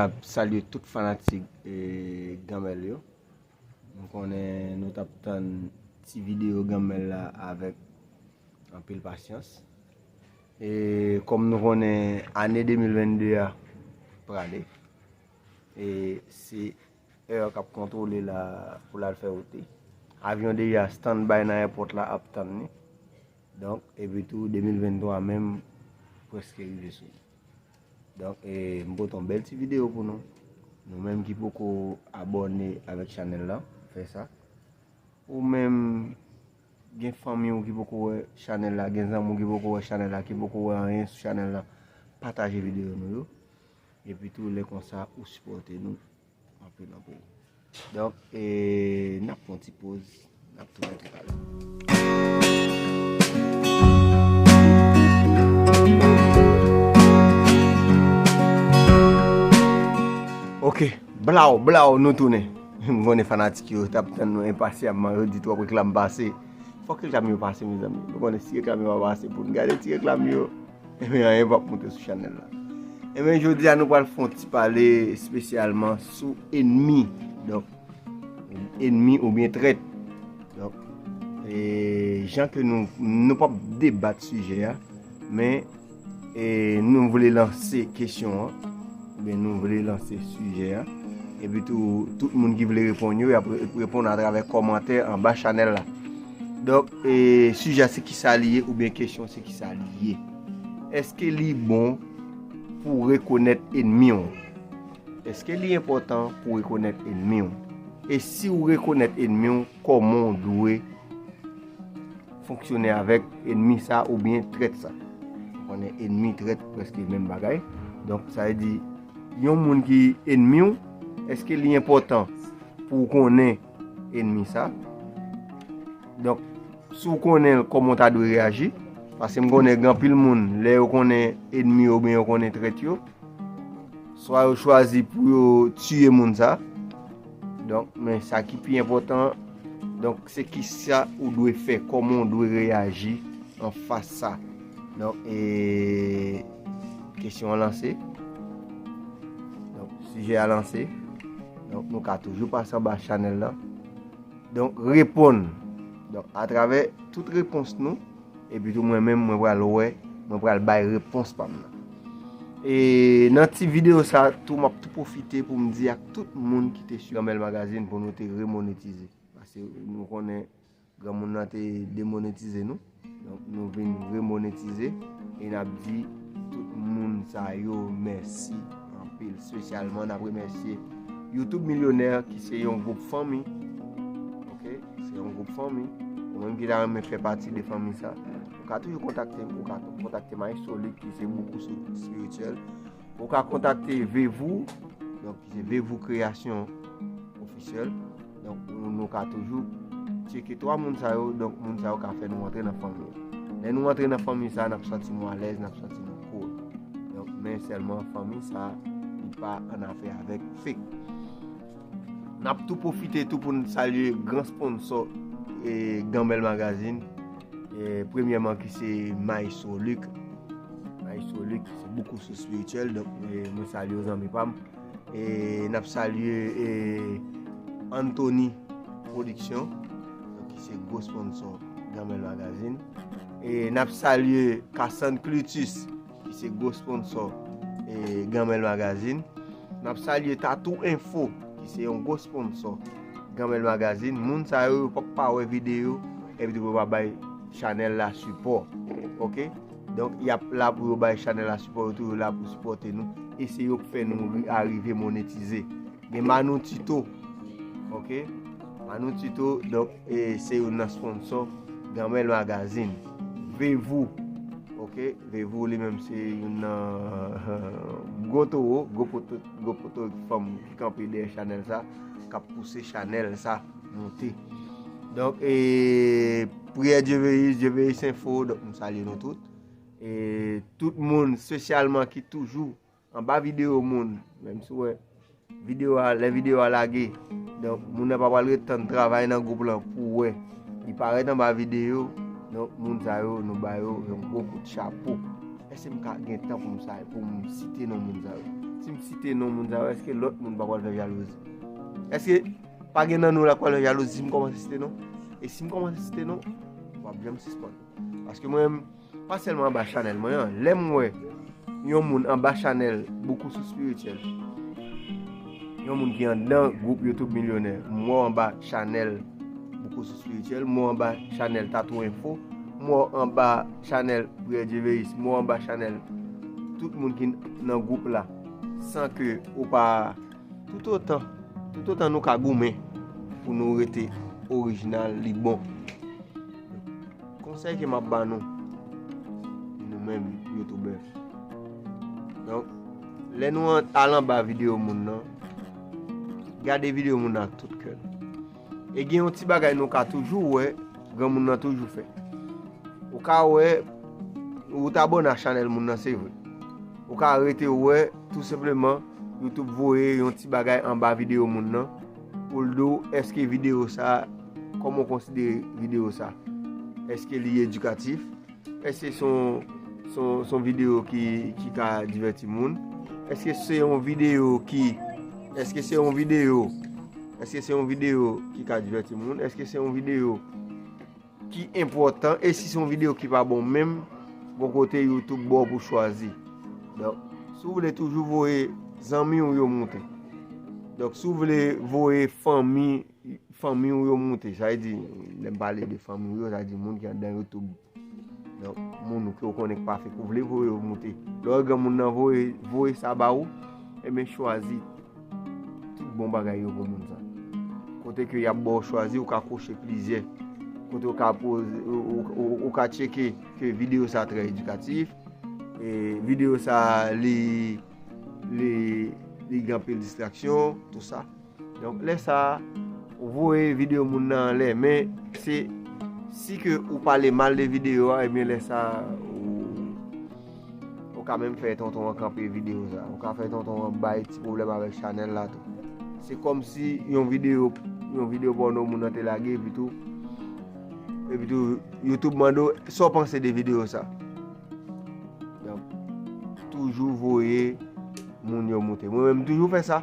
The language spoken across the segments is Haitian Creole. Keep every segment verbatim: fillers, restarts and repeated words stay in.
Ap salye tout fanatik e Ganmèl yo. Nou konnen nou t ap tann ti videyo Ganmèl la avèk anpil pasyans. E kòm nou konnen ane de mil venn de a prale, e se Air k ap kontwole la pou l al fè wote. Avyon deja standby nan èpòt la ap tann li. Donk, epi tou, de mil venn twa menm prèske rive sou nou. Donk, e, m pote yon bèl ti videyo pou nou. Nou menm ki poko abòne avèk chanèl la, fè sa. Ou menm gen fanmi w ki poko wè chanèl la, gen zanmi w ki poko wè chanèl la, ki poko wè anyen sou chanèl la, pataje videyo nou yo. Epi tou, lè konsa, ou sipòte nou anpil, anpil. Donk, e, n ap pran ti poz, n ap tounen tou talè. Ok, blaw, blaw, nou tounen. M konnen fanatik yo t ap tann nou enpasyamman, yo di twòp reklam pase. Fòk reklam yo pase, mezanmi. Nou konnen si reklam yo pa pase pou n gade ti reklam yo, ebyen, anyen p ap moute sou chanèl la. Ebyen, jodi a, nou pral fè yon ti pale espesyalman sou ènmi. Donk, ènmi oubyen trèt. Donk, e, jan ke nou, nou p ap debat sijè a, men, e, nou vle lanse kesyon an, oubyen nou vle lanse sijè a. Epi tou, tout moun ki vle reponn yo, y ap re-, reponn atravè kòmantè anba chanèl la. Donk, e, sijè a se kisa li ye, oubyen kesyon se kisa li ye. Èske li bon pou w rekonèt ènmi w? Èske li enpòtan pou w rekonèt ènmi w? E si w rekonèt ènmi w, kòman w dwe fonksyone avèk ènmi sa oubyen trèt sa? Ou konnen ènmi, trèt, prèske menm bagay. Donk, sa vle di, yon moun ki ènmi w, èske li enpòtan pou w konnen ènmi sa? Donk, si w konnen l, kòman w ta dwe reyaji? Paske m konnen gen anpil moun, lè yo konnen ènmi yo oubyen yo konnen trèt yo, swa yo chwazi pou yo tiye moun sa. Donk, men sa ki pi enpòtan, donk, se kisa ou dwe fè, kòman ou dwe reyaji anfas sa. Donk, e, kesyon an lanse. Donk, sijè a lanse. Donk, nou ka toujou pase anba chanèl la. Donk, reponn. Donk, atravè tout repons nou, epi tou mwen menm, mwen pral wè, mwen pral bay repons pa m nan. E nan ti videyo sa tou, m ap tou pwofite pou m di ak tout moun ki te swiv Ganmèl Magazine pou nou te remonetize. Paske nou konnen granmoun nan te demonetize nou. Donk, nou vin remonetize e n ap di tout moun sa yo mèsi anpil. Espesyalman, n ap remèsye YouTube Milyonè, ki se yon gwoup fanmi. Ok? Se yon gwoup fanmi. Ou menm ki ta renmen fè pati de fanmi sa, ou ka toujou kontakte m, ou ka kontakte Maestro Luc, ki se Boukouso Espirityèl. Ou ka kontakte Vevou, donk, ki se Vevou Kreyasyon Ofisyèl. Donk, nou, nou ka toujou tcheke twa moun sa yo, donk, moun sa yo ka fè nou antre nan fanmi an. Lè nou antre nan fanmi sa, n ap santi nou alèz, n ap santi nou cool. Donk, men sèlman fanmi sa, li pa an afè avèk fake. N ap tou pwofite tou pou n salye gran sponsò, e, Ganmèl Magazine. E, premyèman, ki se Maestro Luc. Maestro Luc, se Boukouso Espirityèl. Donk, e, mwen salye w, zanmi pa m. E n ap salye, e, Anthony Production, donk, ki se gwo sponsò Ganmèl Magazine. E n ap salye Cassandre Clitus, ki se gwo sponsò, e, Ganmèl Magazine. N ap salye Tatou Info, ki se yon gwo sponsò Ganmèl Magazine. Moun sa yo, yo p ap pa wè videyo, epi tou yo pa bay chanèl la sipò. Ok? Donk, y ap la pou yo bay chanèl la sipò, yo tou yo la pou sipòte nou. E se yo k fè nou ri-, arive monetize. Gen Manou Tito. Ok? Manou Tito, donk, e se youn nan sponsò Ganmèl Magazine. Vevou. Ok? Vevou li menm se youn nan gwo towo, gwo poto, gwo poto fanm ki kanpe dèyè chanèl sa, k ap pouse chanèl sa monte. Donk, e, Priyè Dyeveis, Dyeveis Info, donk, m salye nou tout. E tout moun, espesyalman ki toujou anba videyo moun, menm si w wè videyo a, lè videyo a lage, donk, moun nan pa pral ret tann travay nan gwoup lan pou w wè li parèt anba videyo, donk, moun sa yo, nou ba yo yon gwo kout chapo. Èske m ka gen tan pou m sa, pou m site non moun sa yo? Si m site non moun sa yo, èske lòt moun pa pral fè jalouzi? Èske pa gen nan nou la k pral fè jalouzi si m kòmanse site non? E si m kòmanse site non, w ap janm sispann. Paske mwen menm, pa sèlman anba chanèl mwen an, lè m wè yon moun anba chanèl Boukoussou Spirityèl, yon moun ki anndan gwoup YouTube Milyonè, m wè w anba chanèl Boukoussou Spirityèl, m wè w anba chanèl Tatou Enfo, m wè w anba chanèl Priyè Djeveyis, m wè w anba chanèl tout moun ki nan gwoup la, san ke ou pa, toutotan, toutotan nou ka goumen pou nou rete orijinal, li bon. Konsèy ke m ap ba nou, nou menm youtubè. Donk, lè nou an- al anba videyo moun nan, gade videyo moun nan ak tout kè n. E gen yon ti bagay nou ka toujou wè, granmoun nan toujou fè. Ou ka wè, ou t abòne a chanèl moun nan, se vre. Ou ka rete wè, tou senpleman, YouTube voye yon ti bagay anba videyo moun nan, pou l di w, èske videyo sa, kòman w konsidere videyo sa? Èske li edikatif? Èske se yon, se yon, se yon videyo ki, ki ka divèti moun? Èske se yon videyo ki, èske se yon videyo, èske se yon videyo ki ka divèti moun? Èske se yon videyo ki enpòtan? E si se yon videyo ki pa bon menm, gon kote YouTube ba w pou chwazi. Donk, si w vle toujou voye zanmi w yo moute. Donk, si w vle voye fanmi, fanmi w yo moute, sa vle di, lè m pale de fanmi w yo, sa vle di moun ki anndan YouTube. Donk, moun ou ke w konnen k pa fake, ou vle voye yo moute. Lè w wè granmoun nan voye, voye sa ba ou, ebyen chwazi tout bon bagay yo pou moun sa. Kote ke y ap ba w chwazi, ou ka koche plizyè. Kote ou ka poze, ou, ou, ou, ou ka tcheke ke videyo sa trè edikatif, e videyo sa li, li, li gen anpil distraksyon, tou sa. Donk, lè sa a, ou voye videyo moun nan anlè, men se, si ke ou pale mal de videyo a, ebyen lè sa a, ou, ou ka menm fè tonton an kanpe videyo sa. Ou ka fè tonton an bay ti pwoblèm avèk chanèl la tou. Se kòmsi yon videyo, yon videyo pòno moun nan te lage, epi tou, epi tou, YouTube mande w, sa w panse de videyo sa? Donk, toujou voye moun yo moute. Mwen menm, m toujou fè sa.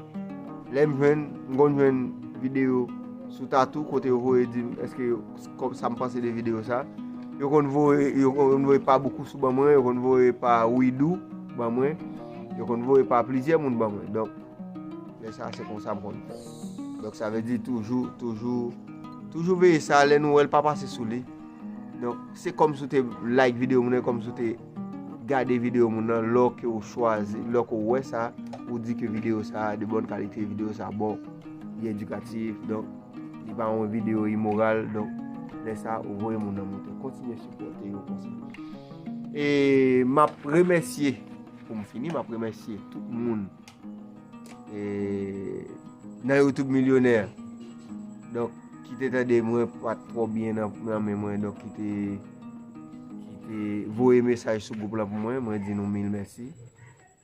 Lè m jwenn, m konn jwenn videyo sou tatou, kote yo voye di m, èske yo, kòm sa m panse de videyo sa. Yo konn voye, yo konn voye pa Boukoussou ban mwen, yo konn voye pa Widou ban mwen, yo konn voye pa plizyè moun ban mwen. Donk, lè sa, se konsa m konn fè. Donk, sa vle di toujou, toujou, toujou veye sa, lè nou wè l pa pase sou li. Donk, se kòmsi w te like videyo moun nan, kòmsi w te gade videyo moun nan, lè ke w chwazi, lè ke w wè sa, ou di ke videyo sa de bòn kalite, videyo sa bon, li edikatif, donk, li pa yon videyo imoral, donk, lè sa, ou voye moun nan moute. Kontinye sipòte yo konsa. E m ap remèsye, pou m fini, m ap remèsye tout moun e, nan YouTube Milyonè. Donk, ki te tande mwen pa t twò byen nan, nan men mwen, donk ki te, ki te voye mesaj sou gwoup lan pou mwen, mwen di nou mil mèsi.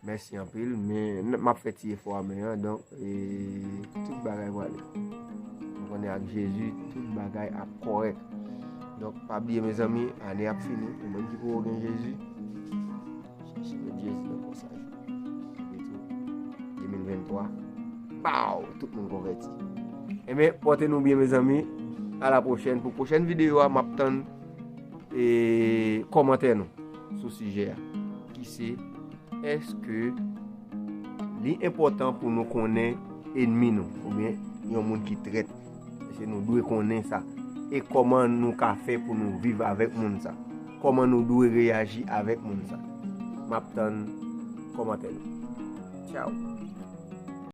Mèsi anpil, men n- m ap fè ti efò a men an, donk, e, tout bagay prale. Nou konnen ak Jezi, tout bagay ap kòrèk. Donk, pa bliye, mezanmi, ane ap fini, ou menm ki poko gen Jezi, chèche met Jezi nan kò sa yo. Epi tou, de mil venntwa, pow, tout moun konvèti. Ebyen, pòte nou byen, mezanmi. A la pwochèn. Pou pwochèn videyo a, m ap tann, e, kòmantè nou sou sijè a. Ki se, èske li enpòtan pou nou konnen ènmi nou, oubyen yon moun ki trèt? Èske nou dwe konnen sa? E kòman nou ka fè pou nou viv avèk moun sa? Kòman nou dwe reyaji avèk moun sa? M ap tann kòmantè nou. Tchaw.